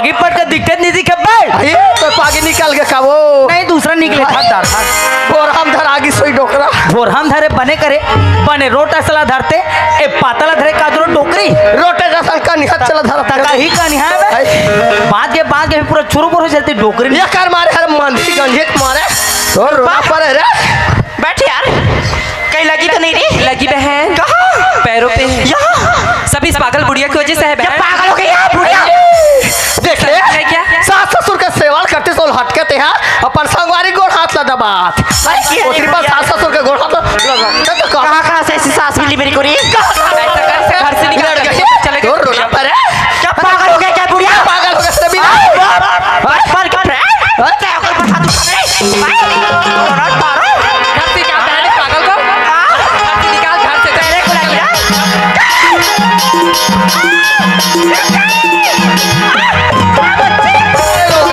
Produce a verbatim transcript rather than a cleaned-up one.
ईपट के दिक्कत नहीं दिखे बे। ये तो पागी निकल के का वो। नहीं, दूसरा निकले, धर, धर, धर। बोरहम धर आगी सोई डोकरा। बोरहम धरे बने करे, बने रोटा सला धरते, ए पातला धरे काजरो डोकरी। रोटे जसन का निहत चला धर। तका ही का निहा बे। बात के, बात के पूरा चुरु बुर हो जाती डोकरी। ये कर मारे हर मांझी गंजे के मारे। तो रोड़ा पर है रे। बैठ यार, कहीं लगी तो नहीं रे? लगी बहन। कहाँ? पैरों पे। यहाँ? सब इस पागल बुढ़िया की वजह से है बहन। पागल हो गई यार बुढ़िया। देख ले, है क्या? सास ससुर के सेवा करते सोल हटके ते हा, अपन संगवारी गोड़ हाथ ला दबात। अरे की है ओतरी पर बुढ़िया? सास ससुर के गोड़ हाथ ला दबात। तो कहाँ? कहाँ, कहाँ से ऐसी सास मिली मेरी को रे? ऐसा कर,